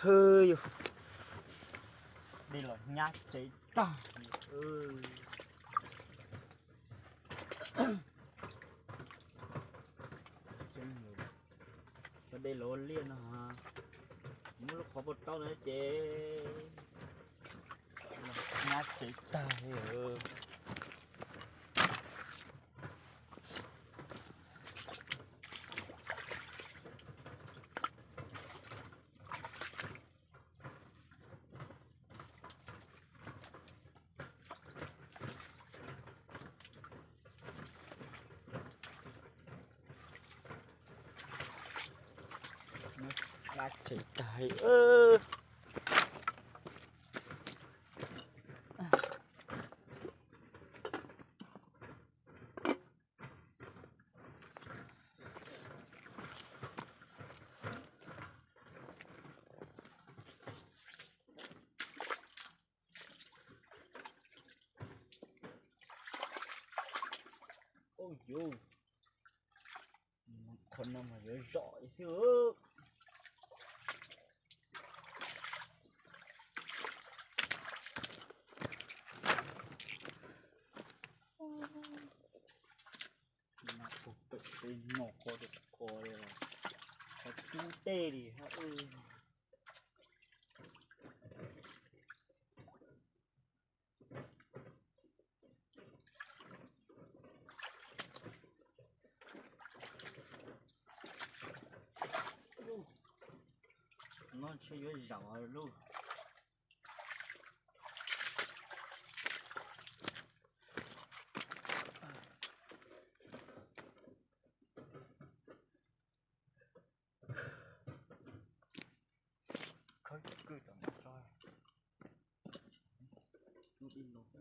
Hwb, yus dej los nyab tsev tag. Cov dej los ua liaj no, muab lub qhov paj taub no ces nyab tsev tag li. Dab tseem tag. Ub yuv, qhov no mas yuav zom xwb. Pem tej no qhov rau qhov li, qhov cub tej li hab. No ntshe yuav zaum lawm. Khawb kwj tom no tso.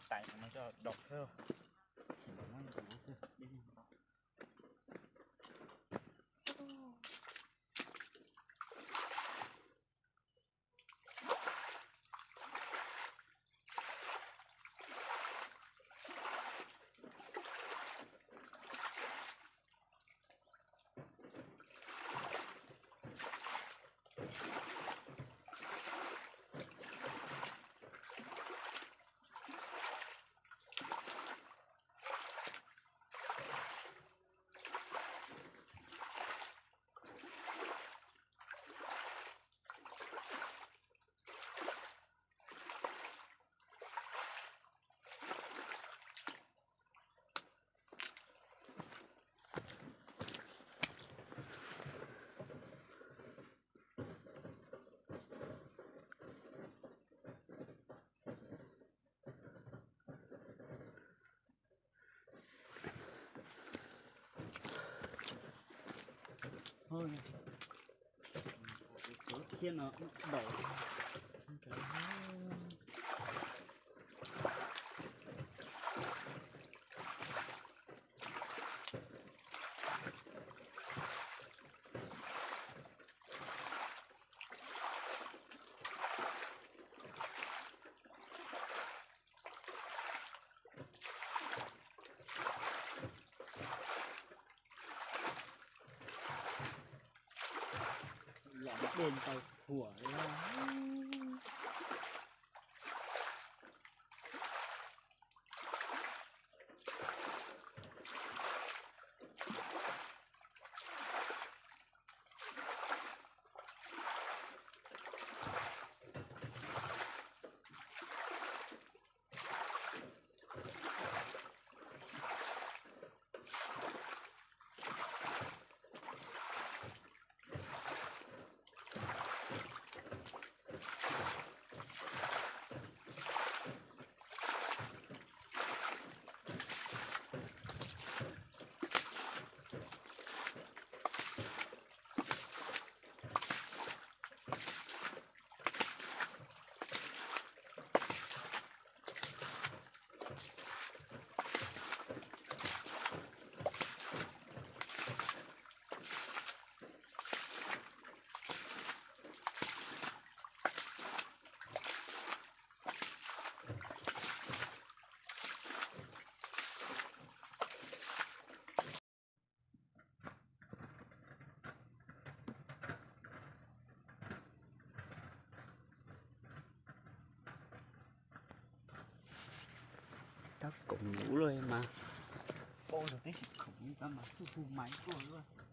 Tais no coj dau thiab, tsis muab ntxuav xwb. Thiab no dau. Los dej ntau thuam li. Koom ub lawm mas, paub tus twb tsis khoom li tab mas xub hu mais tuaj.